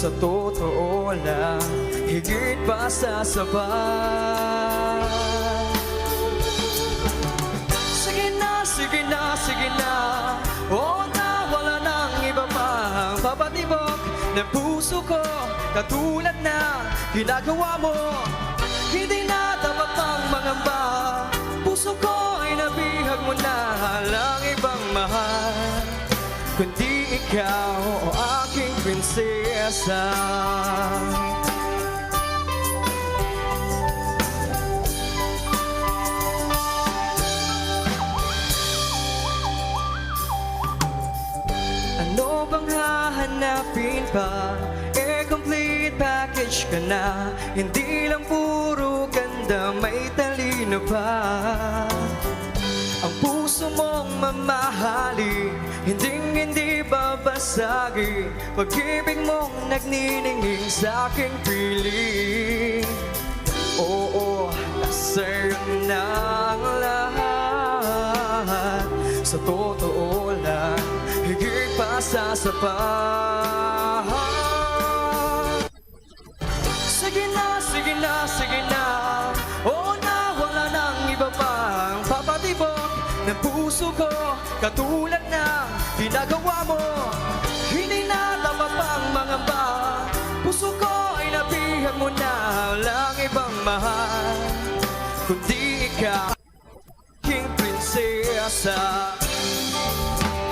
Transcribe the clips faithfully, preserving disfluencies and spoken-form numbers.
Sa totoo lang, higit pa sa sapat. Sige na, sige na, sige na. Oo na, wala nang iba pang papatibok ng puso ko. Katulad na ginagawa mo, hindi na dapat pang mangamba. Puso ko ay nabihag mo na, walang ibang mahal kundi ikaw, o aking prinsesa. Ano bang hahanapin pa? Eh, complete package ka na. Hindi lang puro ganda, may talino pa. Ang puso mong mamahalin, hinding hindi babasagin. Pag-ibig mong nagniningning sa aking piling. Oo, sa'yo na ang lahat. Sa totoo lang, higit pa sa sapat. Sige na, sige na, sige na. Oo na, wala nang iba pang papatibok ng puso ko. Katulad na ginagawa mo, hindi na dapat pang mangamba. Puso ko ay nabihag mo na, walang ibang mahal kundi ikaw, king prinsesa.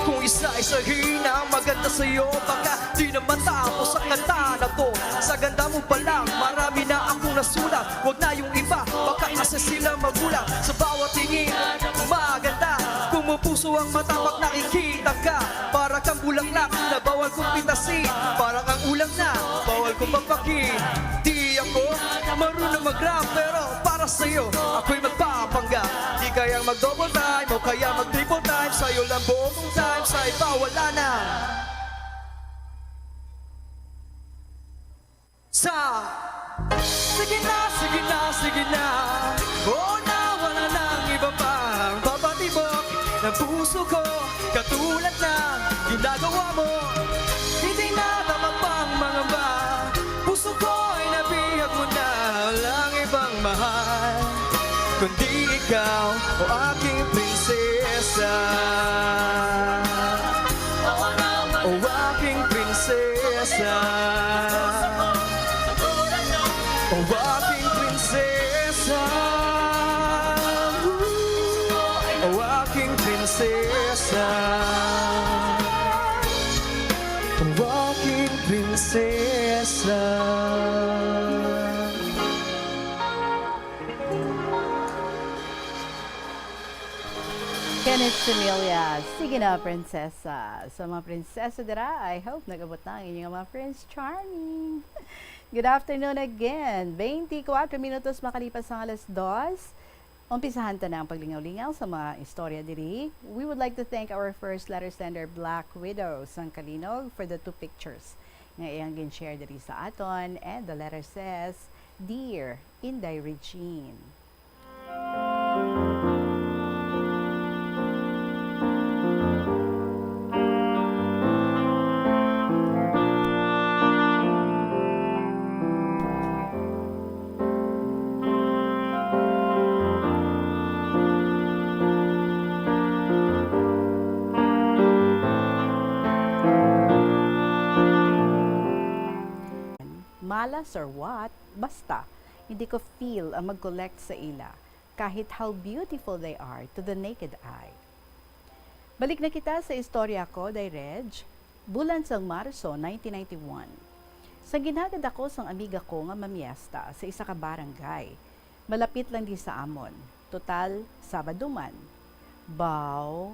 Kung isa-isahin ang maganda sa'yo, baka di na matapos ang kanta na to. Sa ganda mo pa lang, marami na akong nasulat. Wag na yung iba, baka kasi sila magulat. Sa bawat tingin, maganda. Pumupuso ang mata pag nakikita ka. Para kang bulaklak na bawal kong pitasin. Parang ang ulang na bawal kong papakin. Di ako marunong mag-rap, pero para sa'yo, ako'y magpapanggap. Di kayang mag-double time o kaya mag-triple time. Sa'yo lang buong time, sa iba wala na. Sa, sige na, sige na, sige na. Oo na, wala nang iba pang papatibok ng puso ko. Katulad na ginagawa mo, hindi na dapat pang mangamba. Puso ko ay nabihag mo na, walang ibang mahal kundi ikaw, o aking prinsesa. O aking prinsesa. O aking prinsesa. O aking prinsesa. O aking prinsesa. Kenneth Sumillas, sige na, prinsesa. Sa mga prinsesa dira, I hope nag-abot na ang inyong mga Prince Charming. Good afternoon again. Twenty-four minutos makalipas ang alas dos. Umpisahan ta na ang paglingaw-lingaw sa mga istorya diri. We would like to thank our first letter sender, Black Widow sang Kalinog, for the two pictures nga iyang gin-share diri sa aton. And the letter says, "Dear Inday Regine." Malas or what, basta, hindi ko feel ang mag-collect sa ila, kahit how beautiful they are to the naked eye. Balik na kita sa istorya ko, Day Reg. Bulan sang Marso nineteen ninety-one, sang ginhagad ako sang amiga ko nga mamiesta sa isa ka barangay, malapit lang di sa amon. Total, Sabado man. Baw,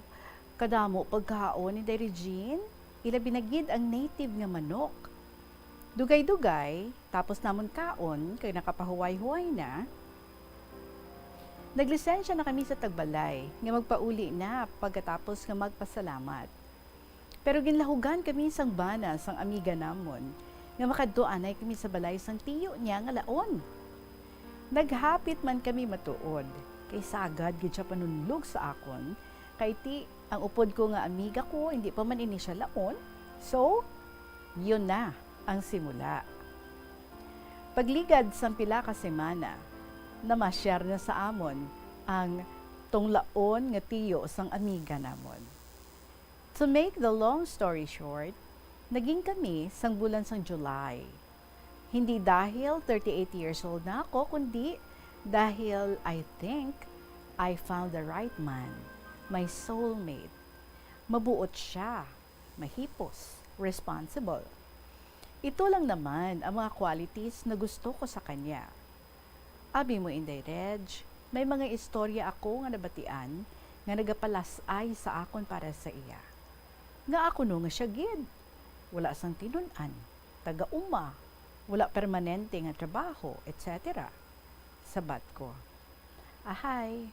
kadamo pagkaon ni Day Regine, ilabi na gid ang native nga manok. Dugay-dugay, tapos namon kaon kay nakapahuway-huway na, naglisensya na kami sa tagbalay nga magpauli na pagkatapos nga magpasalamat. Pero ginlahugan kami sang bana sang amiga namon nga makadto anay kami sa balay sang tiyo niya nga laon. Naghapit man kami matuod, kay sagad gid sia panunlog sa akon, kay ti ang upod ko nga amiga ko, hindi pa man ini sia laon. So, yun na. ang simula. Pagligad sang pila ka semana, namasyar na sa amon ang tunglaon nga tiyo sang amiga namon. To make the long story short, naging kami sang bulan sang July. Hindi dahil thirty-eight years old na ako, kundi dahil I think I found the right man, my soulmate. Mabuot siya, mahipos, responsible. Ito lang naman ang mga qualities na gusto ko sa kanya. Abi mo, Inday Reg, may mga istorya ako nga nabatian nga nagapalas-ay sa akon para sa iya. Nga ako no nga siya gid. Wala sang tinun-an, taga-uma, wala permanente nga trabaho, et cetera. Sabat ko, "Ahay,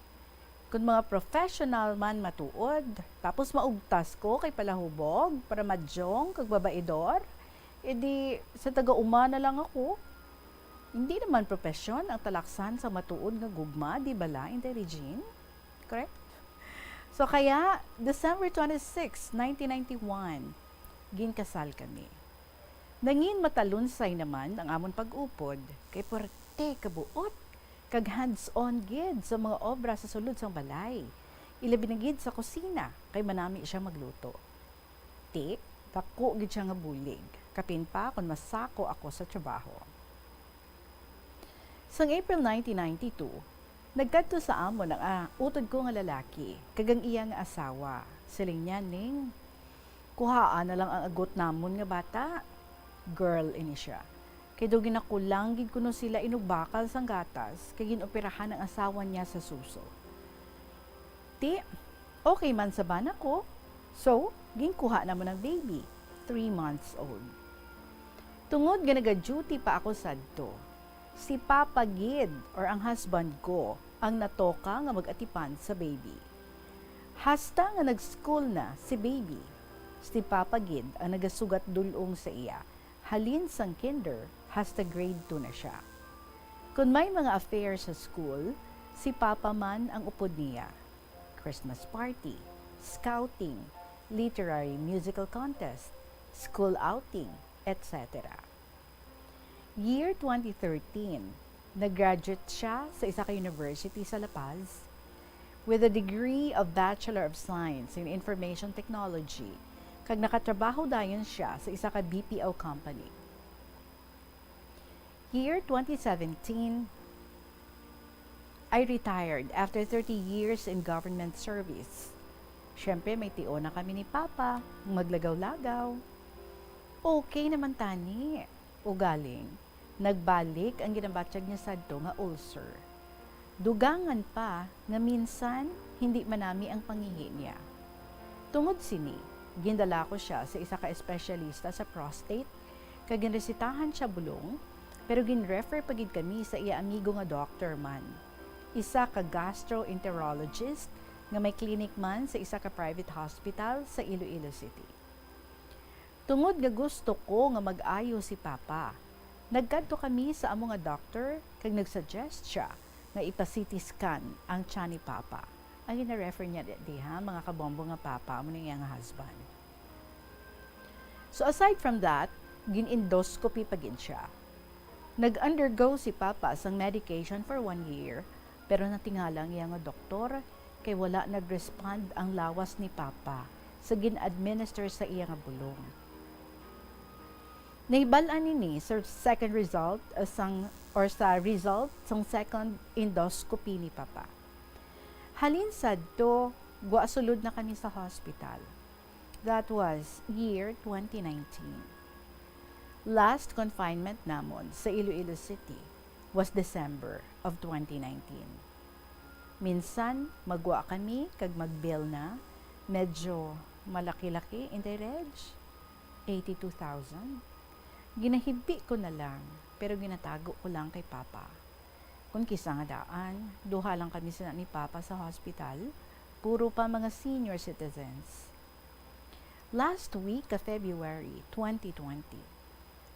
kun mga professional man matuod, tapos maugtas ko kay palahubog, paramadyong, kag babaidor, edi sa taga-uma na lang ako." Hindi naman propesyon ang talaksan sa matuod nga gugma, di bala, Inday Regine? Correct? So kaya, December twenty-six, nineteen ninety-one, ginkasal kami. Nangin matalunsay naman ang amon pag-upod, kay puwerte, kabuot, kag hands-on gid sa mga obra sa sulod sang balay, ilabi na gid sa kusina, kay manami siya magluto. Ti, dako gid sia nga bulig, kapin pa kon masako ako sa trabaho. Sang April nineteen ninety-two, nagkadto sa amon ang, ah, utod ko nga lalaki kag ang iya nga asawa. Siling niya, "Ning, kuhaa na lang ang agot namon nga bata." Girl ini siya. Kay daw ginakulang gid kuno sila inugbakal sang gatas kay ginoperahan ang asawa niya sa suso. Ti, okay man sa bana ko. So, ginkuha namon ang baby, three months old. Tungod nga naga-duty pa ako sadto, si Papa gid or ang husband ko ang natoka nga mag-atipan sa baby. Hasta nga nag-school na si baby, si Papa gid ang nagasugat dul-ong sa iya, halin sang kinder hasta grade two na siya. Kon may mga affair sa school, si Papa man ang upod niya. Christmas party, scouting, literary musical contest, school outing, et cetera. Year twenty thirteen, nag-graduate siya sa isa ka university sa La Paz with a degree of Bachelor of Science in Information Technology, kag nakatrabaho dayon siya sa isa ka B P O company. Year twenty seventeen, I retired after thirty years in government service. Siyempre, may tion na kami ni Papa, maglagaw-lagaw. Okay naman tani. Ugaling, nagbalik ang ginabatyag niya sadto nga ulcer. Dugangan pa nga minsan hindi manami ang pangihi niya. Tungod sini, gindala ko sia sa isa ka espesyalista sa prostate, kag ginresitahan sia bulong, pero gin-refer pa gid kami sa iya amigo nga doktor man, isa ka gastroenterologist nga may clinic man sa isa ka private hospital sa Iloilo City. Tungod nga gusto ko nga mag-ayo si Papa, nagkadto kami sa amo nga doktor kag nag-suggest sia nga ipa-C T scan ang tiyan ni Papa. Ang gina-refer niya di, diha, mga kabombo nga papa, amo ni iya nga husband. So aside from that, gin-endoscopy pa gid sia. Nag-undergo si Papa sang medication for one year, pero natingala ang iya nga doktor kay wala nag-respond ang lawas ni Papa sa gin-administer sa iya nga bulong. Nahibal-an ini sa second result, uh, sang, or sa result sang second endoscopy ni Papa. Halin sadto, gwa sulod na kami sa hospital. That was year twenty nineteen. Last confinement namon sa Iloilo City was December of twenty nineteen. Minsan, magwa kami kag mag-bill na, medyo malaki-laki, Inday Reg, eighty-two thousand. Ginahibi ko na lang, pero ginatago ko lang kay Papa. Kon kis-a nga daan, duha lang kami sina ni Papa sa hospital, puro pa mga senior citizens. Last week ka February twenty twenty,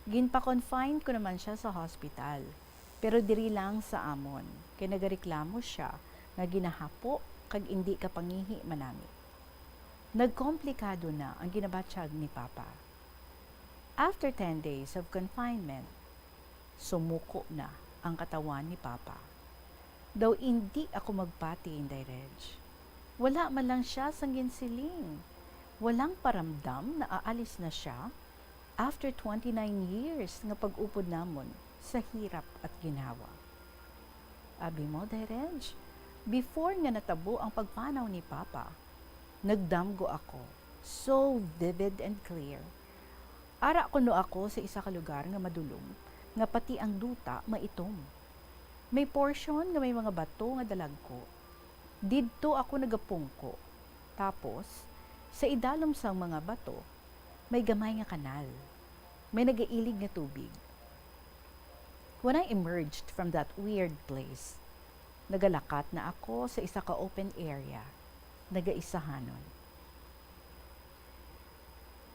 ginpa-confine ko naman sia sa hospital, pero diri lang sa amon, kay nagareklamo sia nga ginahapo kag indi kapangihi man nami. Nagkomplikado na ang ginabatyag ni Papa. After ten days of confinement, sumuko na ang katawan ni Papa. Daw indi ako magpati, Inday Reg. Wala man lang siya sang ginsiling. Walang paramdam na aalis na siya after twenty-nine years nga pag-upod namon sa hirap at ginhawa. Abi mo, Day Reg, before nga natabo ang pagpanaw ni Papa, nagdamgo ako, so vivid and clear. Ara kuno ako sa isa ka lugar nga madulom, nga pati ang duta maitom. May portion nga may mga bato nga dalagko. Didto ako nagapungko. Tapos, sa idalom sang mga bato, may gamay nga kanal. May nagailig nga tubig. When I emerged from that weird place, nagalakat na ako sa isa ka open area, nagaisahanon.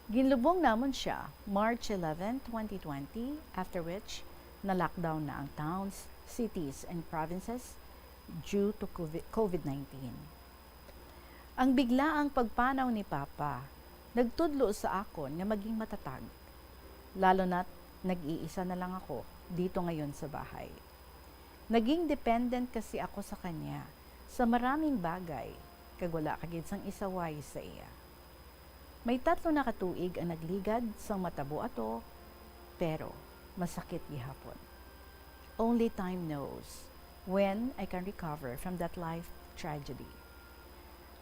Ginlubong namon siya March eleven, twenty twenty, after which na-lockdown na ang towns, cities, and provinces due to COVID nineteen. Ang biglaang pagpanaw ni Papa nagtudlo sa akon nga maging matatag, lalo na't nag-iisa na lang ako dito ngayon sa bahay. Naging dependent kasi ako sa kanya sa maraming bagay, kag wala ka gid sang isaway sa iya. May tatlo na ka tuig ang nagligad sang matabo ato, pero masakit gihapon. Only time knows when I can recover from that life tragedy.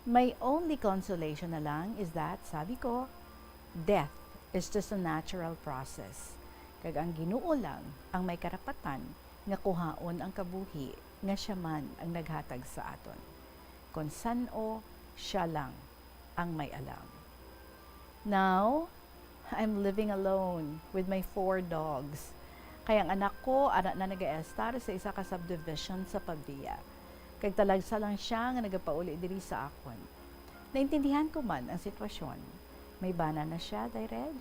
My only consolation na lang is that, sabi ko, death is just a natural process. Kag ang Ginoo lang ang may karapatan nga kuhaon ang kabuhi nga siya man ang naghatag sa aton. Kon san-o, siya lang ang may alam. Now, I'm living alone with my four dogs. Kay ang anak ko, ara na nagaestar sa isa ka subdivision sa Pavia. Kag talagsa lang siya nga nagapauli diri sa akon. Naintindihan ko man ang sitwasyon. May bana na siya, Day Reg.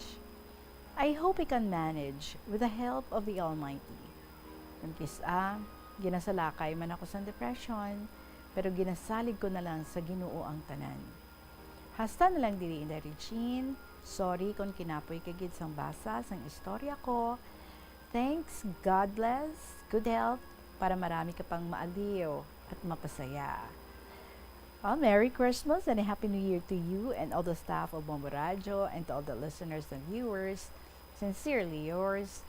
I hope I can manage with the help of the Almighty. Kon kis-a, ginasalakay man ako sang depression, pero ginasalig ko na lang sa Ginoo ang tanan. Hasta na lang diri, Inday Regine. Sorry kon kinapoy ka gid sang basa sang istorya ko. Thanks, God bless, good health, para marami ka pang maaliw at mapasaya. Oh, Merry Christmas and a Happy New Year to you and all the staff of Bombo Radyo and to all the listeners and viewers. Sincerely yours,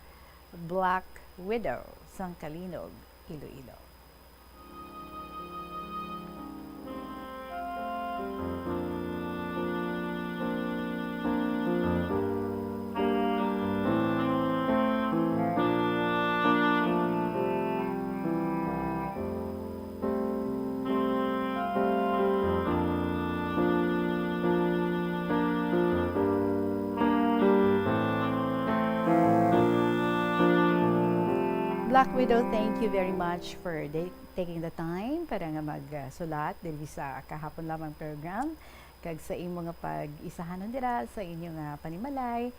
Black Widow, sang Calinog, Iloilo. Black Widow, thank you very much for the, taking the time para nga magsulat diri sa Kahapon Lamang program, kag sa imo nga pag-isahanon dira sa inyo nga panimalay.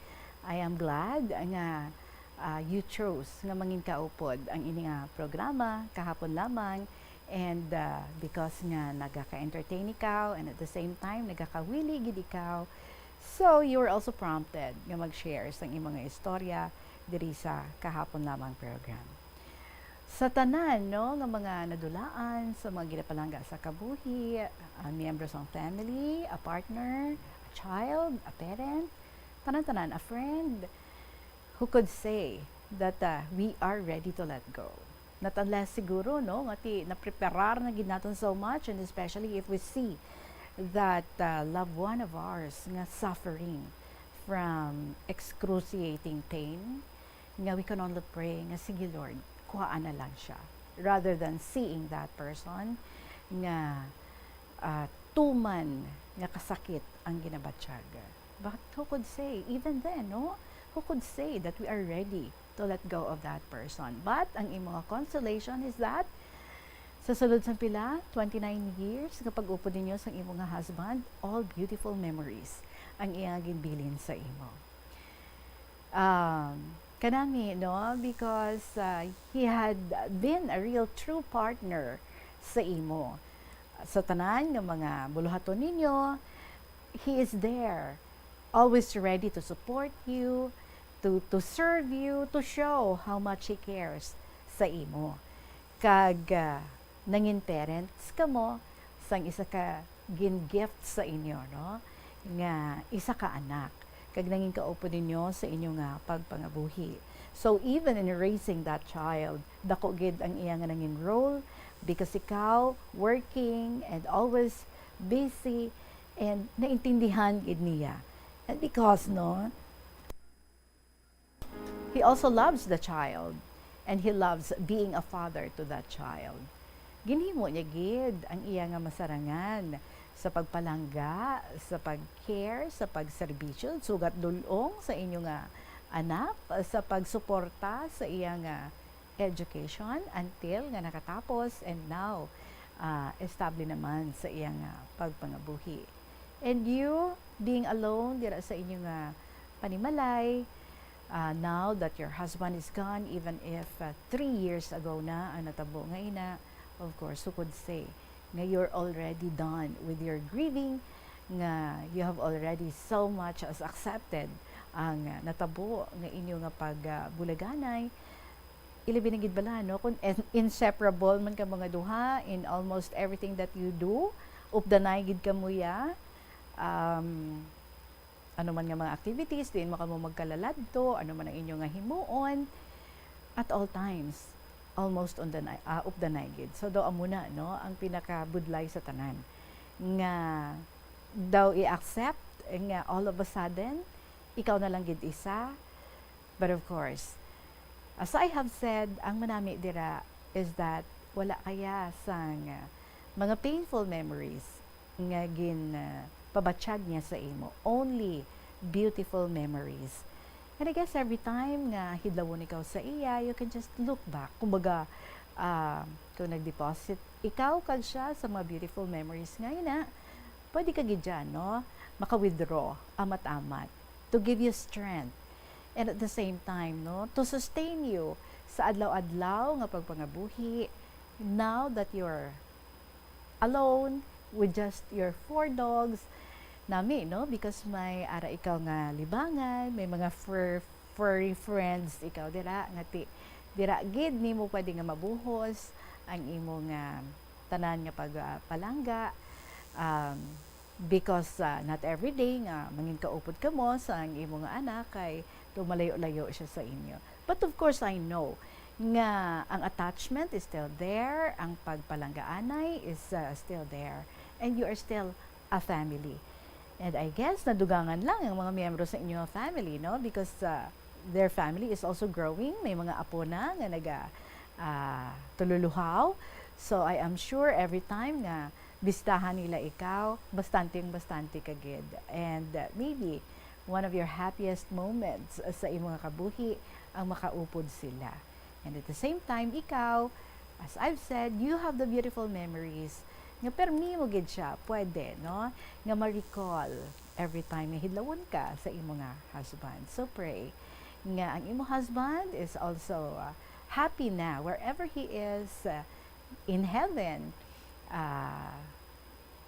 I am glad nga, ah, you chose nga mangin kaupod ang ini nga programa, Kahapon Lamang, and, ah, because nga nagaka-entertain ikaw and at the same time nagakawili gid ikaw, so you were also prompted nga mag-share sang imo nga istorya diri sa Kahapon Lamang program. Sa tanan, no, nga mga nadulaan sa mga ginapalangga sa kabuhi, ah, miyembro sang family, a partner, a child, a parent, tanan-tanan, a friend, who could say that, uh, we are ready to let go. Not unless siguro, no, nga ti napreparar na gid naton so much, and especially if we see that, uh, loved one of ours nga suffering from excruciating pain, nga we can only pray nga, "Sige, Lord, kuhaan na lang siya," rather than seeing that person nga, ah, tuman nga kasakit ang ginabatyag. But who could say, even then, no? Who could say that we are ready to let go of that person? But ang imo nga consolation is that sa sulod sang pila, twenty-nine years nga pag-upod ninyo sang imo nga husband, all beautiful memories ang iya nga ginbilin sa imo. Um, kanami, no? Because, uh, he had been a real true partner sa imo. Sa tanan nga mga buluhaton ninyo, he is there, always ready to support you, to, to serve you, to show how much He cares sa imo. Kag, ah, nangin parents kamo sang isa ka gin-gift sa inyo, no? Nga isa ka anak. Kag nangin kaupod ninyo sa inyo nga pagpangabuhi. So, even in raising that child, dako gid ang iya nga nangin role because ikaw working and always busy and naintindihan gid niya. And because, no, He also loves the child, and he loves being a father to that child. Ginhimo niya gid ang iya nga masarangan sa pagpalangga, sa pag-care, sa pagserbisyo, sugat dul-ong sa inyo nga anak, sa pagsuporta sa iya nga education until nga nakatapos, and now, ah, estable naman sa iya nga pagpangabuhi. And you, being alone dira sa inyo nga panimalay, ah, now that your husband is gone, even if, ah, three years ago na ang natabo nga ina, of course, who could say nga you're already done with your grieving, nga you have already so much as accepted ang, ah, natabo nga inyo nga pag, ah, bulaganay. Ilabi na gid bala, no, kung in-, inseparable man kamo nga duha in almost everything that you do, updanay gid kamo ya. Um, ano man nga mga activities, diin mo kamo magkalaladto, ano man ang inyo nga himuon, at all times, almost on the ni-, ah, updanay gid. So, daw amo na, no, ang pinakabudlay sa tanan, nga daw i-accept nga all of a sudden, ikaw na lang gid isa. But of course, as I have said, ang manami dira is that wala kaya sang, ah, mga painful memories nga gin, ah, pabatyag niya sa imo. Only beautiful memories. And I guess every time nga hidlawon ikaw sa iya, you can just look back. Kumbaga, ah, kung nag-deposit ikaw kag siya sa mga beautiful memories nga ina, pwede ka gid dyan, no? Maka-withdraw, amat-amat, to give you strength. And at the same time, no, to sustain you sa adlaw-adlaw nga pagpangabuhi, now that you're alone with just your four dogs. Nami, no? Because may ara ikaw nga libangan, may mga fur-, furry friends ikaw dira, nga ti-, dira gid nimo pwede nga mabuhos ang imo nga tanan nga pag, ah, palangga. Um, because, ah, not every day nga mangin kaupod kamo sa ang imo nga anak kay daw malayo-layo siya sa inyo. But of course, I know nga ang attachment is still there, ang pagpalanggaanay is, ah, still there, and you are still a family. And I guess nadugangan lang ang mga miyembro sa inyo nga family, no? Because, ah, their family is also growing. May mga apo na nga naga, ah, tululuhaw. So I am sure every time nga bistahan nila ikaw, bastanteng bastante ka gid. And, uh, maybe one of your happiest moments, uh, sa imo nga kabuhi ang makaupod sila. And at the same time, ikaw, as I've said, you have the beautiful memories nga permi mo gid siya pwede, no, nga ma-recall every time nga hidlawon ka sa imo nga husband. So pray nga ang imo husband is also, uh, happy na wherever he is, uh, in heaven. Uh,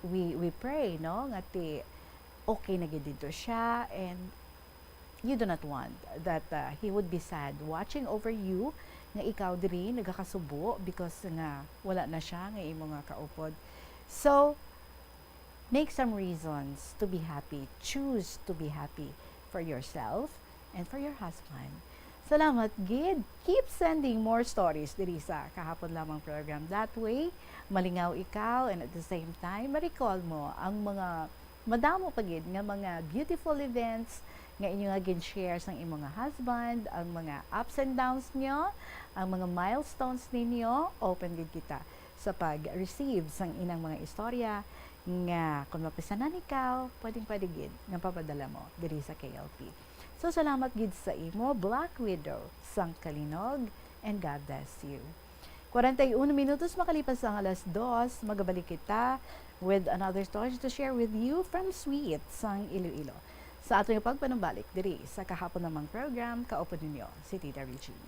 we, we pray, no, nga ti okay na gid dito siya, and you do not want that, uh, he would be sad watching over you, nga ikaw diri nagakasubo because nga wala na siya nga imo nga kaupod. So, make some reasons to be happy. Choose to be happy for yourself and for your husband. Salamat gid. Keep sending more stories diri sa Kahapon Lamang program. That way, malingaw ikaw, and at the same time, ma-recall mo ang mga madamo pa gid nga mga beautiful events nga inyo nga gin-share sang imo nga husband, ang mga ups and downs niyo, ang mga milestones ninyo. Open gid kita sa pag-receive sang inang mga istorya nga kung mapisanan ikaw, pwedeng-pwede gid nga papadala mo diri sa K L P. So, salamat gid sa imo, Black Widow sang Kalinog, and God bless you. Kwarenta y uno minutos makalipas ang alas dos, magabalik kita with another story to share with you from Sweet sang Iloilo. Sa aton nga pagpanumbalik diri sa Kahapon Lamang program, kaupod ninyo si Tita Regine.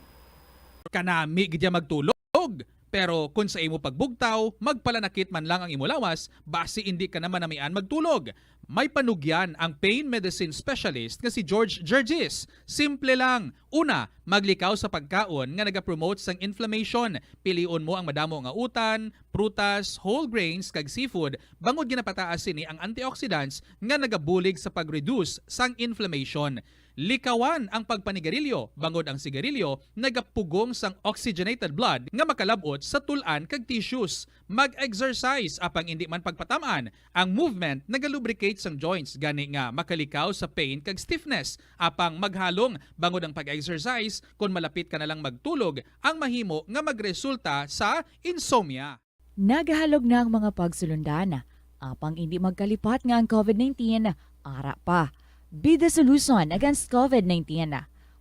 Kanami gid ya magtulog. Pero kon sa imo pagbugtaw, magpalanakit man lang ang imo lawas, basi indi ka na manamian magtulog. May panugyan ang pain medicine specialist nga si George Gergis. Simple lang. Una, maglikaw sa pagkaon nga nagapromote sang inflammation. Pilion mo ang madamo nga utan, prutas, whole grains, kag seafood, bangod ginapataas sini ang antioxidants nga nagabulig sa pag-reduce sang inflammation. Likawan ang pagpanigarilyo, bangod ang sigarilyo nagapugong sang oxygenated blood nga makalab-ot sa tul-an kag tissues. Mag-exercise, apang indi man pagpatam-an. Ang movement nagalubricate sang joints, gani nga makalikaw sa pain kag stiffness. Apang maghalong, bangod ang pag-exercise, kon malapit ka na lang magtulog, ang mahimo nga magresulta sa insomnia. Nagahalog na ang mga pagsulundan, apang indi magkalipat nga ang covid nineteen ara pa. Be the solution against covid nineteen.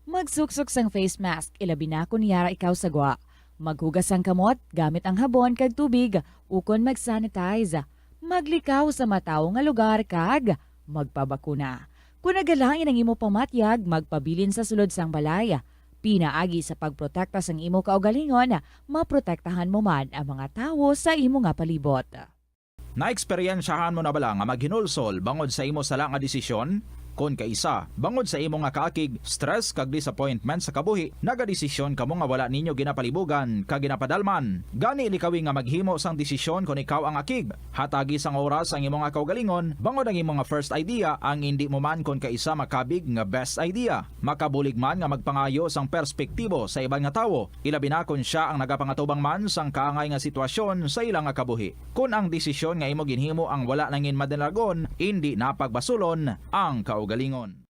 Magsuksok sang face mask, ilabi na kon yara ikaw sa gwa. Maghugas sang kamot gamit ang habon kag tubig, ukon mag-sanitize. Maglikaw sa matawo nga lugar kag magpabakuna. Kon nagalain ang imo pamatyag, magpabilin sa sulod sang balay. Pinaagi sa pagprotekta sang imo kaugalingon, maprotektahan mo man ang mga tawo sa imo nga palibot. Naeksperyensyahan mo na bala nga maghinulsol bangod sa imo sala nga desisyon? Kon kaisa, bangod sa imo nga kaakig, stress, kag disappointment sa kabuhi, nagadesisyon kamo nga wala ninyo ginapalibugan kag ginapadalman. Gani, likawi nga maghimo sang desisyon kon ikaw ang akig. Hatagi sang oras ang imo nga kaugalingon, bangod ang imo nga first idea ang indi mo man kon kaisa makabig nga best idea. Makabulig man nga magpangayo sang perspektibo sa iban nga tawo, ilabi na kon sia ang nagapangatubang man sang kaangay nga sitwasyon sa ila nga kabuhi. Kon ang desisyon nga imo ginhimo ang wala nangin madalagon, indi na pagbasulon ang kaugalingon.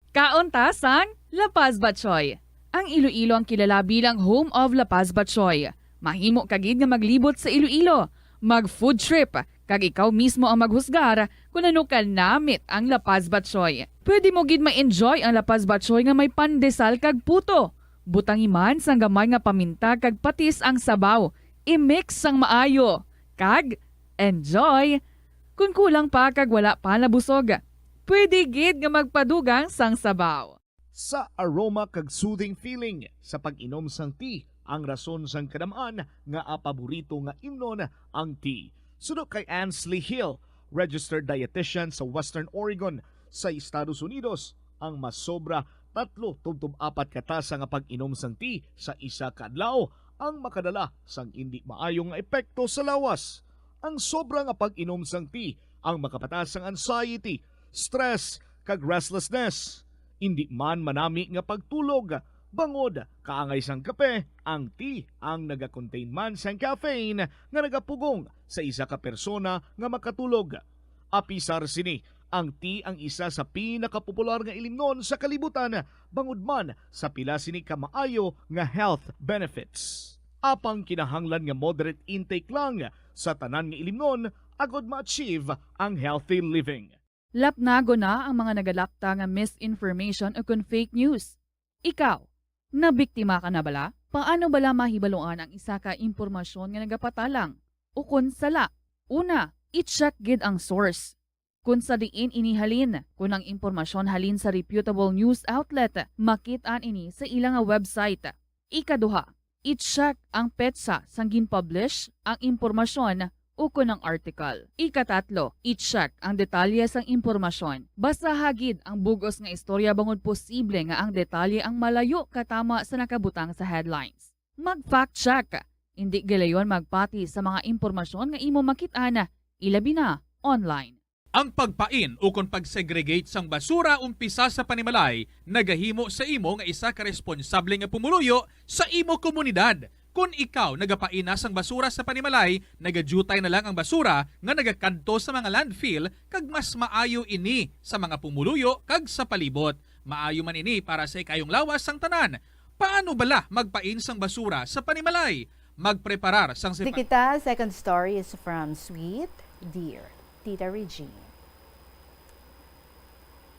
Kaon ta sang La Paz Batchoy. Ang Iloilo ang kilala bilang home of La Paz Batchoy. Mahimo ka gid nga maglibot sa Iloilo, mag-food trip, kag ikaw mismo ang maghusgar kon ano ka namit ang La Paz Batchoy. Pwede mo gid ma-enjoy ang La Paz Batchoy nga may pandesal kag puto. Butangi man sang gamay nga paminta kag patis ang sabaw. I-mix sang maayo. Kag enjoy! Kon kulang pa kag wala pa nabusog, pwede gid nga magpadugang sang sabaw. Sa aroma kag soothing feeling sa pag-inom sang tea ang rason sang kadam-an nga paborito nga imnon ang tea. Suno kay Ansley Hill, registered dietitian sa Western Oregon sa Estados Unidos, ang masobra tatlo tubtob apat ka tasa nga pag-inom sang tea sa isa ka adlaw ang makadala sang indi maayo nga epekto sa lawas. Ang sobra nga pag-inom sang tea ang makapataas sang anxiety, stress, kag restlessness. Indi man manami nga pagtulog, bangod kaangay sang kape, ang tea ang nagakontain man sang caffeine nga nagapugong sa isa ka persona nga makatulog. Apisar sini, ang tea ang isa sa pinakapopular nga ilimnon sa kalibutan, bangod man sa pila sini ka maayo nga health benefits. Apang kinahanglan nga moderate intake lang sa tanan nga ilimnon agod ma-achieve ang healthy living. Lapnagon na ang mga nagalapta nga misinformation ukon fake news. Ikaw, nabiktima ka na bala? Paano bala mahibaluan ang isa ka impormasyon nga nagapatalang ukon sala? Una, i-check gid ang source. Kon sa diin ini halin, kon ang impormasyon halin sa reputable news outlet, makit-an ini sa ila nga website. Ikaduha, i-check ang petsa sang gin-publish ang impormasyon ukon ang article. Ikatatlo, i-check ang detalye sang impormasyon. Basaha gid ang bug-os nga istorya bangod posible nga ang detalye ang malayo katama sa nakabutang sa headlines. Mag-fact check. Indi gilayon magpati sa mga impormasyon nga imo makit-an, ilabi na online. Ang pagpain ukon pag-segregate sang basura umpisa sa panimalay nagahimo sa imo nga isa ka responsable nga pumuluyo sa imo komunidad. Kon ikaw nagapain na sang basura sa panimalay, nagadiutay na lang ang basura nga nagakadto sa mga landfill, kag mas maayo ini sa mga pumuluyo kag sa palibot. Maayo man ini para sa ikayong lawas sang tanan. Paano bala magpain sang basura sa panimalay? Magpreparar sang Di sepa- kita, second story is from Sweet Dear, Tita Regine.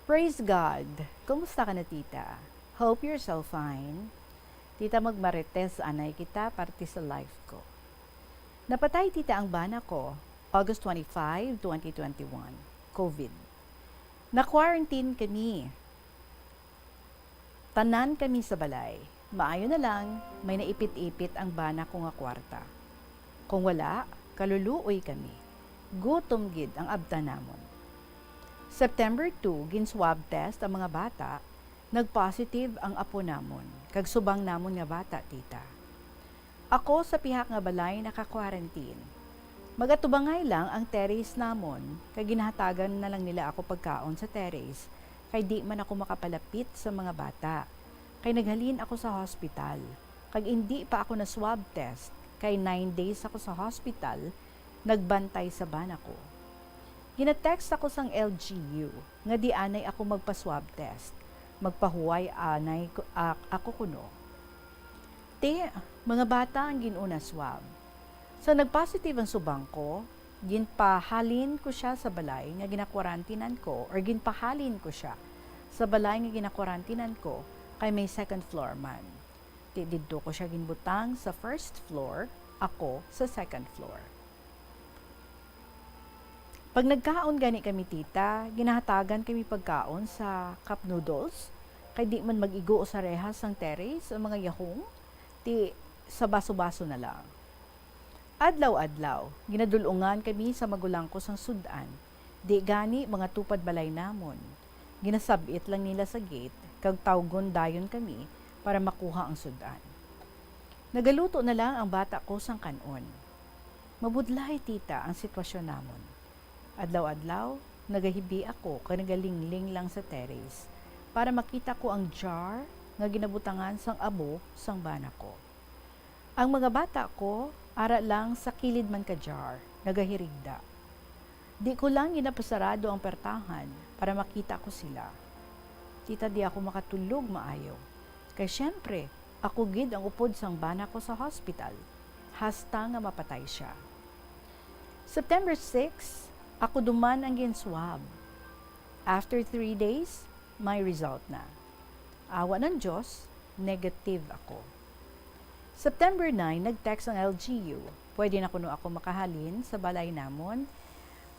Praise God! Kumusta ka na, Tita? Hope you're so fine. Tita, magmarites anay kita parte sa life ko. Napatay, Tita, ang bana ko, August twenty-five, twenty twenty-one. Covid. Na-quarantine kami. Tanan kami sa balay. Maayo na lang, may naipit-ipit ang bana ko nga kwarta. Kung wala, kaluluoy kami. Gutom gid ang abtan namon. September two, gin-swab test ang mga bata. Nag-positive ang apo namon, kag subang namon nga bata, tita. Ako sa pihak nga balay naka-quarantine. Mag-atubangay lang ang terrace namon, kay ginahatagan na lang nila ako pagkaon sa terrace, kay di man ako makapalapit sa mga bata. Kay naghalin ako sa hospital, kag indi pa ako na-swab test, kay nine days ako sa hospital, nagbantay sa bana ko. Gina-text ako sang L G U nga di anay ako magpa-swab test. Magpahuway anay ko, ak-, ako kuno. Ti, mga bata ang gin-una swab. Sa nag-positive ang subang ko, ginpahalin ko siya sa balay nga ginakwarantinan ko, or ginpahalin ko siya sa balay nga ginakwarantinan ko, kay may second floor man. Ti didto ko siya ginbutang sa first floor, ako sa second floor. Pag nagkaon gani kami, tita, ginahatagan kami pagkaon sa cup noodles, kay di man mag-igo sa rehas sang terrace ang mga yahong, ti sa baso-baso na lang. Adlaw-adlaw, ginadul-ungan kami sa magulang ko sang sud-an. Di gani mga tupad balay namon. Ginasab-it lang nila sa gate, kag tawgon dayon kami para makuha ang sud-an. Nagaluto na lang ang bata ko sang kan-on. Mabudlay, tita, ang sitwasyon namon. Adlaw-adlaw, nagahibi ako kag nagalingling lang sa terrace para makita ko ang jar nga ginabutangan sang abo sang bana ko. Ang mga bata ko, ara lang sa kilid man ka jar, nagahirigda. Di ko lang ginapasarado ang pertahan para makita ko sila. Tita, di ako makatulog maayo. Kay siyempre, ako gid ang upod sang bana ko sa hospital, hasta nga mapatay siya. September six, ako duman ang gin-swab. After three days, may result na. Awa ng Diyos, negative ako. September nine, nag-text ang L G U. Pwede na kuno ako makahalin sa balay namon,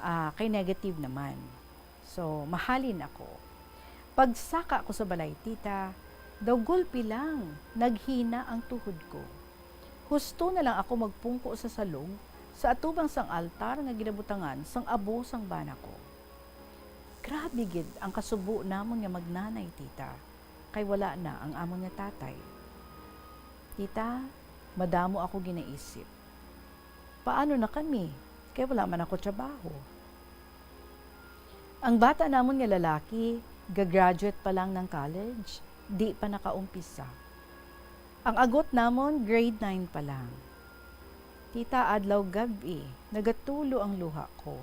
ah, kay negative naman. So, mahalin ako. Pagsaka ko sa balay, tita, daw gulpi lang, naghina ang tuhod ko. Husto na lang ako magpungko sa salog sa atubang sang altar nga ginabutangan sang abo sang bana ko. Grabe gid ang kasubo namon nga magnanay, tita, kay wala na ang amon nga tatay. Tita, madamo ako ginaisip. Paano na kami? Kay wala man ako trabaho. Ang bata namon nga lalaki, ga-graduate pa lang ng college, di pa nakaumpisa. Ang agot namon, grade nine pa lang. Tita, adlaw gab-i, nagatulo ang luha ko.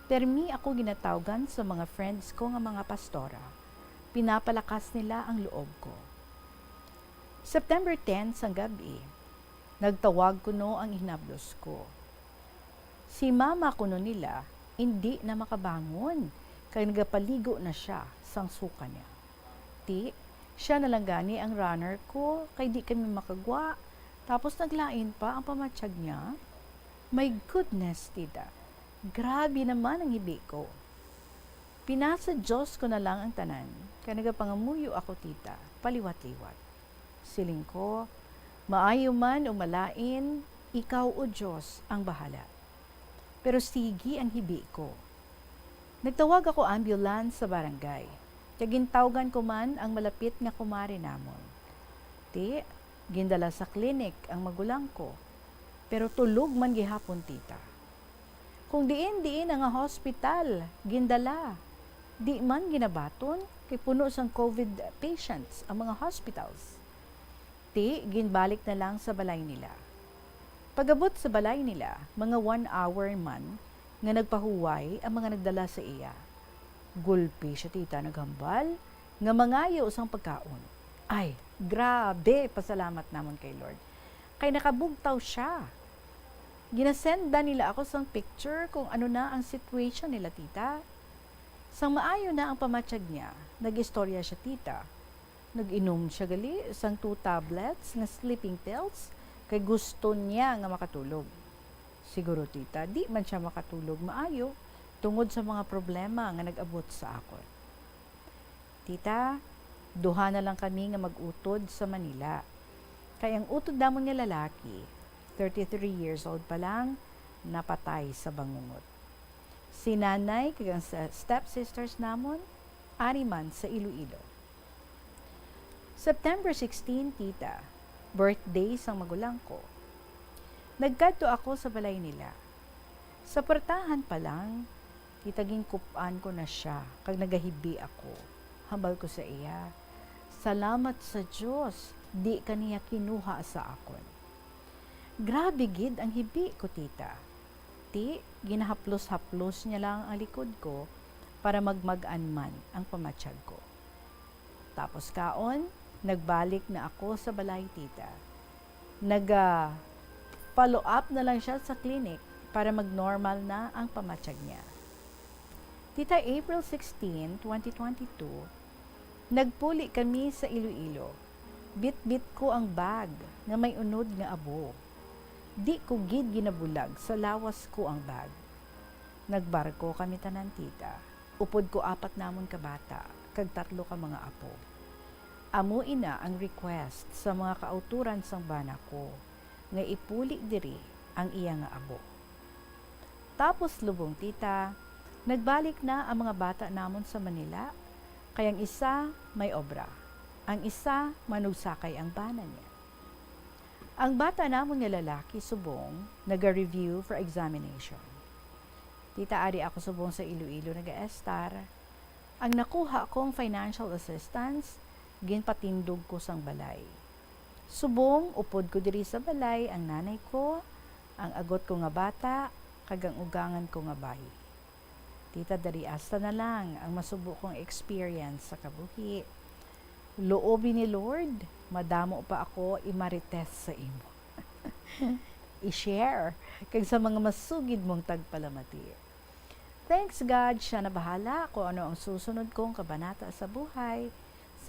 Permi ako ginatawgan sa mga friends ko nga mga pastora. Pinapalakas nila ang loob ko. September ten sang gab-i, nagtawag kuno ang hinablos ko. Si mama kuno nila indi na makabangon, kay nagapaligo na sia sang suka niya. Ti, sia na lang gani ang runner ko, kay di kami makagwa. Tapos naglain pa ang pamatyag niya. My goodness, tita. Grabe naman ang hibi ko. Pinasa Diyos ko na lang ang tanan, kay nagapangamuyo ako, tita, paliwat-liwat. Siling ko, maayo man o malain, ikaw, O Diyos, ang bahala. Pero sige ang hibi ko. Nagtawag ako ambulance sa barangay, kag gintawgan ko man ang malapit nga kumare namon. Ti, gindala sa klinik ang magulang ko, pero tulog man gihapon, tita. Kung diin-diin na nga hospital gindala, di man ginabaton, kay puno sang covid patients ang mga hospitals. Ti, ginbalik na lang sa balay nila. Pag-abot sa balay nila, mga one hour man nga nagpahuway ang mga nagdala sa iya. Gulpi sia, tita, naghambal nga mangayo sang pagkaon. Ay, grabe, pasalamat namon kay Lord, kay nakabugtaw sia. Ginasendan nila ako sang picture kung ano na ang situation nila, tita. Sang maayo na ang pamatyag niya, nag-istorya sia, tita. Nag-inom sia gali sang two tablets nga sleeping pills kay gusto niya nga makatulog. Siguro, tita, di man sia makatulog maayo tungod sa mga problema nga nag-abot sa akon. Tita, duha na lang kami nga mag-utod sa Manila. Kay ang utod namon nga lalaki, Thirty-three years old pa lang, napatay sa bangungot. Si Nanay kag ang sa-, stepsisters namon, ari man sa Iloilo. September sixteen, Tita, birthday sang magulang ko. Nagkadto ako sa balay nila. Sa puwertahan pa lang, Tita, ginkup-an ko na sia, kag nagahibi ako. Hambal ko sa iya, "Salamat sa Dios, di ka niya kinuha sa akon." Grabe gid ang hibi ko, Tita. Ti, ginahaplos-haplos niya lang ang likod ko para magmag-an man ang pamatyag ko. Tapos kaon, nagbalik na ako sa balay, Tita. Nag, ah, follow up na lang siya sa clinic para mag-normal na ang pamatyag niya. Tita, April sixteen, twenty twenty-two, nagpuli kami sa Iloilo. Bitbit ko ang bag nga may unod nga abo. Di ko gid ginabulag sa lawas ko ang bag. Nagbarko kami tanan, Tita. Upod ko apat namon ka bata, kag tatlo ka mga apo. Amo ina ang request sa mga kauturan sang bana ko, nga ipuli diri ang iya nga abo. Tapos lubong, Tita, nagbalik na ang mga bata namon sa Manila, kay ang isa may obra, ang isa manugsakay ang bana niya. Ang bata namon nga lalaki subong naga-review for examination. Tita, ari ako subong sa Iloilo nagaestar. Ang nakuha kong financial assistance, ginpatindog ko sang balay. Subong, upod ko diri sa balay ang nanay ko, ang agot ko nga bata, kag ang ugangan ko nga bayi. Tita, diri hasta na lang ang masubo kong experience sa kabuhi. Loob ni Lord, madamo pa ako i-marites sa imo. I-share kag sa mga masugid mong tagpalamati. Thanks God, siya na bahala kung ano ang susunod kong kabanata sa buhay.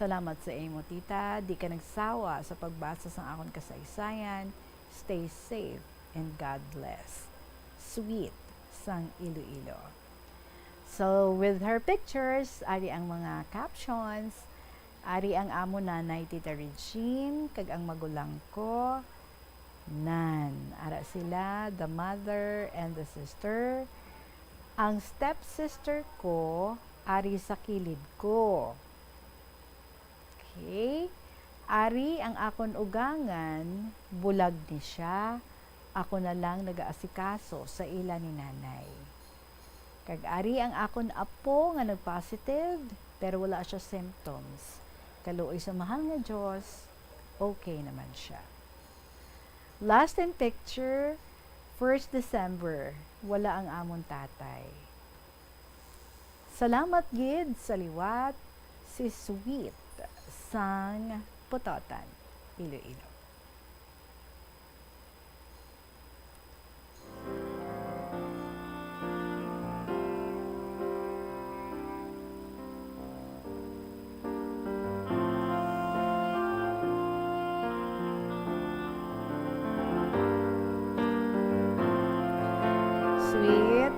Salamat sa imo, Tita. Di ka nagsawa sa pagbasa sang akon kasaysayan. Stay safe and God bless. Sweet sang Iloilo. So, with her pictures, ari ang mga captions. Ari ang amo nanay, Tita Regine, kag ang magulang ko. Nan, ara sila, the mother and the sister. Ang stepsister ko, ari sa kilid ko. Okay. Ari ang akon ugangan, bulag ni siya. Ako na lang nagaasikaso sa ila ni nanay. Kag ari ang akon apo nga nag-positive, pero wala siya symptoms. Kaluoy sa mahal nga Dios, okay naman siya. Last in picture, first December, wala ang amon tatay. Salamat gid sa liwat, si Sweet sang Pototan, Iloilo. Sweet.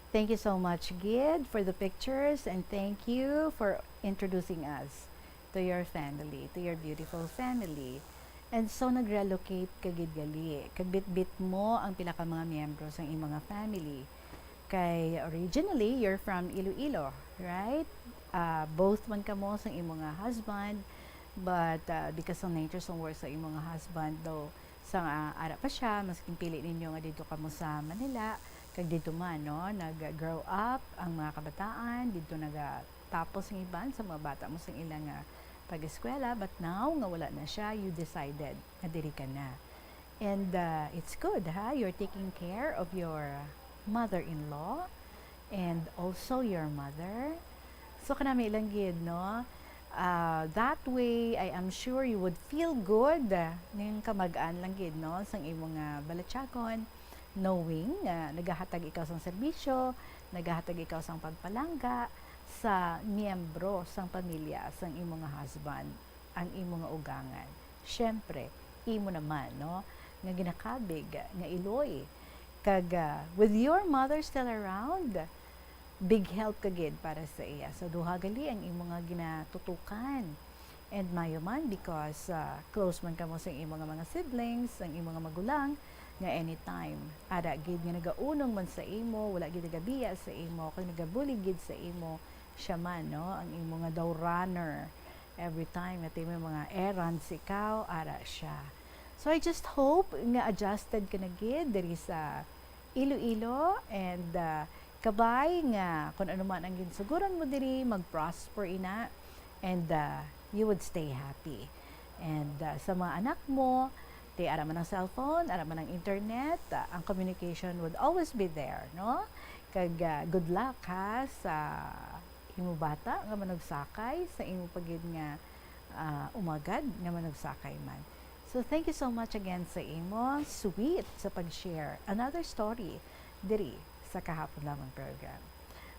Thank you so much, Gid, for the pictures, and thank you for introducing us to your family, to your beautiful family. And so, nag-relocate ka gid gali, kag bitbit mo ang pila ka mga miyembro sang imong nga family. Kay originally, you're from Iloilo, right? Ah, both man kamo sang imong nga husband, but, ah, because of nature sang work sa imong nga husband, though, sang, ah, ara pa siya, mas ginpili ninyo nga didto kamo sa Manila, kag didto man, no, nag-grow up ang mga kabataan, didto nagatapos ang iban sa mga bata mo sang ilang, ah, pag-eskwela, but now nga wala na siya, you decided nga diri ka na. And, ah, it's good, ha? You're taking care of your mother-in-law and also your mother. So, kanami lang gid, no? Ah, that way, I am sure you would feel good, ah, ning kamag-an lang gid, no, sang imo nga balatyagon, knowing nga nagahatag ikaw sang serbisyo, nagahatag ikaw sang pagpalangga sa miyembro sang pamilya sang imo nga husband, ang imo nga ugangan. Siyempre, imo naman, no, nga ginakabig nga iloy. Kag, ah, with your mother still around, big help ka gid para sa iya. So, duha gali ang imo nga ginatutukan. And maayo man, because, ah, close man kamo sa imo nga mga siblings, ang imo nga magulang, nga anytime ara gid nga nagaunong man sa imo, wala gid nagabiya sa imo, kag nagabulig gid sa imo, siya man, no, ang imo nga daw runner. Every time nga may mga errands ikaw, ara siya. So I just hope nga adjusted ka na gid diri sa Iloilo, and, ah, kabay nga kung ano man ang ginsuguran mo diri, mag-prosper ina, and, ah, you would stay happy. And, ah, sa mga anak mo, ti ara man ang cellphone, ara man ang internet, ah, ang communication would always be there, no? Kag, ah, good luck, ha, sa imo bata nga manugsakay, sa imo pa gid nga, ah, umagad nga manugsakay man. So, thank you so much again sa imo, sweet, sa pag-share another story diri sa Kahapon Lamang program.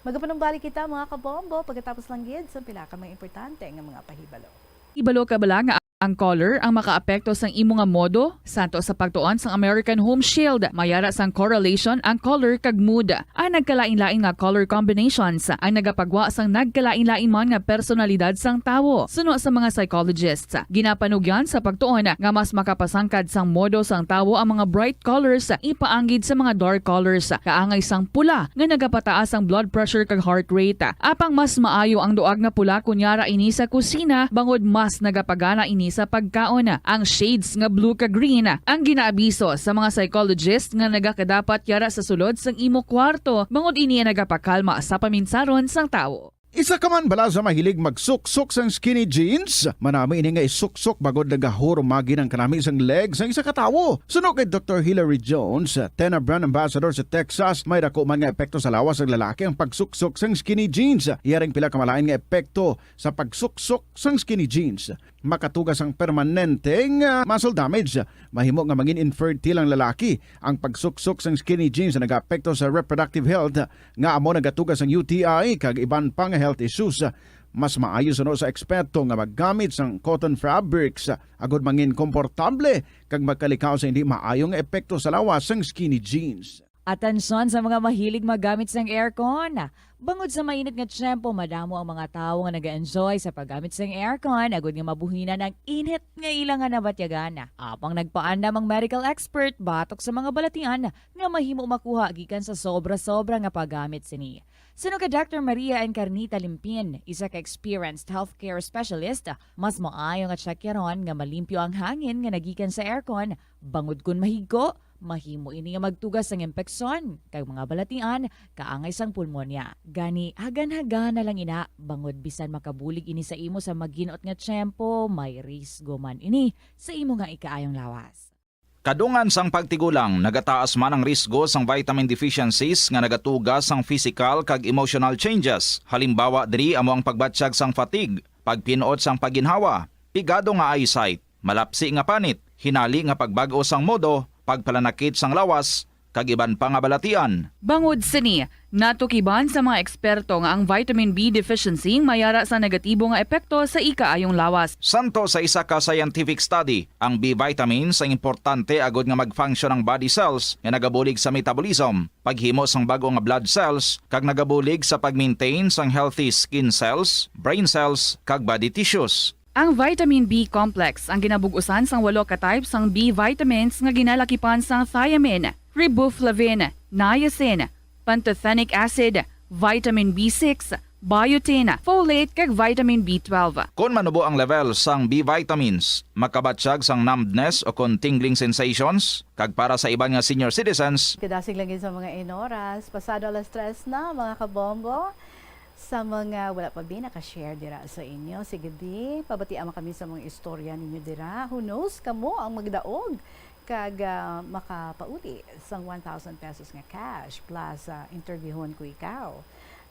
Magapanumbalik kita, mga kabombo, pagkatapos lang gid sa pila ka mga importante nga mga pahibalo. Ibalo ka bala nga ang color ang makaapekto sang imo nga modo? Santo sa pagtuon sang American Home Shield, may ara sang correlation ang color kag mood. Ang nagkalain-lain nga color combinations ang nagapagwa sang nagkalain-lain man nga personalidad sang tawo. Suno sa mga psychologists, ginapanugyan sa pagtuon nga mas makapasangkad sang modo sang tawo ang mga bright colors ipaanggid sa mga dark colors, kaangay sang pula nga nagapataas ang blood pressure kag heart rate. Apang mas maayo ang duag nga pula kon yara ini sa kusina, bangod mas nagapagana ini sa pagkaon. Ang shades nga blue kag green ang ginaabiso sa mga psychologist nga nagakadapat yara sa sulod sang imo kwarto, bangod ini ang nagapakalma sa paminsaron sang tawo. Isa ka man bala sa mahilig magsuksok sang skinny jeans? Manami ini nga isuksok bangod nagahurumagi ang kanami sang leg sang isa ka tawo. Suno kay Doktor Hilary Jones, Tena brand ambassador sa Texas, may dako man nga epekto sa lawas sang lalaki ang pagsuksok sang skinny jeans. Iya ring pila ka malain nga epekto sa pagsuksok sang skinny jeans. Makatuga sang permanente nga muscle damage. Mahimo nga mangin infertile ang lalaki. Ang pagsuksok sang skinny jeans nagaapekto sa reproductive health, nga amo nagatuga sang U T I kag iban pa nga health issues. Mas maayo suno sa eksperto nga maggamit sang cotton fabrics agod mangin komportable kag magkalikaw sa hindi maayo nga epekto sa lawas sang skinny jeans. Atensyon sa mga mahilig maggamit sang aircon. Bangod sa mainit nga tiyempo, madamo ang mga tawo nga nag-enjoy sa paggamit sang aircon agud nga mabuhinan ang init nga ila nga nabatyagan. Apang nagpaandam ang medical expert batok sa mga balatian nga mahimo makuha gikan sa sobra-sobra nga paggamit sini. Suno kay Doctor Maria Encarnita Limpin, isa ka experienced healthcare specialist, mas maayo nga tsakyaron nga malimpyo ang hangin nga nagikan sa aircon, bangod kon mahigko, mahimo ini nga magtuga sang impeksyon kag mga balatian kaangay sang pulmonya. Gani, hagan-hagana lang ina, bangod bisan makabulig ini sa imo sa maginot nga tiyempo, may risgo man ini sa imo nga ikaayong lawas. Kadungan sang pagtigulang, nagataas man ang risgo sang vitamin deficiencies nga nagatuga sang physical kag emotional changes. Halimbawa diri amo ang pagbatyag sang fatigue, pagpin-ot sang pagginhawa, pigado nga eyesight, malapsi nga panit, hinali nga pagbag-o sang modo, pagpalanakit sang lawas, kag iban pa nga balatian. Bangod sini, natukiban sa mga eksperto nga ang vitamin B deficiency may ara sa negatibo nga epekto sa ikaayong lawas. Santo sa isa ka scientific study, ang B vitamins ang importante agud nga mag-function ang body cells nga nagabulig sa metabolism, paghimo sang bag-o nga blood cells, kag nagabulig sa pag-maintain sang healthy skin cells, brain cells, kag body tissues. Ang vitamin B complex ang ginabug-usan sang walo ka type sang B vitamins nga ginalakipan sang thiamine, riboflavin, niacin, pantothenic acid, vitamin B six, biotin, folate, kag vitamin B twelve. Kon manubo ang level sang B vitamins, makabatyag sang numbness o kon tingling sensations, kag para sa iban nga senior citizens, Kadasig lang gid sa mga inoras, pasado alas tres na, mga kabombo. Sa mga wala pa bi naka-share dira sa inyo, sige bi, pabatia man kami sa mga istorya ninyo dira. Who knows, kamo ang magdaog kag, ah, makapauli sang one thousand pesos nga cash plus, ah, interviewhon ko ikaw,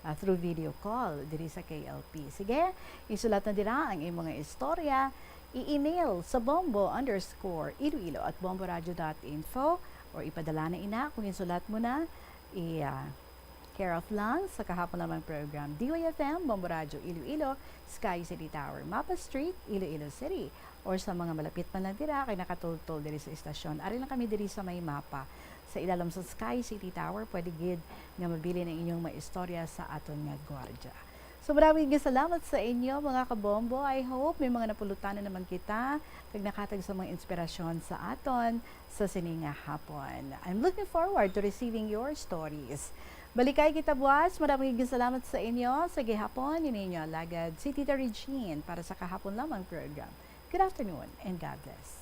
ah, through video call diri sa K L P. Sige, isulat na dira ang imo nga istorya, i-email sa bombo underscore iloilo at bomboradio dot info or ipadala na ina kung insulat mo na, i, ah, Care of lang sa Kahapon Lamang program, D Y F M, Bombo Radyo Iloilo, Sky City Tower, Mapa Street, Iloilo City, or sa mga malapit man lang dira kay nakatultol diri sa istasyon. Ari lang kami diri sa may Mapa. Sa ilalom sa Sky City Tower, pwede gid nga mabilin ang inyong mga istorya sa aton nga gwardya. So, maraming salamat sa inyo, mga kabombo. I hope may mga napulutan na naman kita kag nakatag sa mga inspirasyon sa aton sa sini nga hapon. I'm looking forward to receiving your stories. Balikay kita buwas. Maraming salamat sa inyo. Sa gihapon, ini inyo alagad, si Tita Regine, para sa Kahapon Lamang program. Good afternoon and God bless.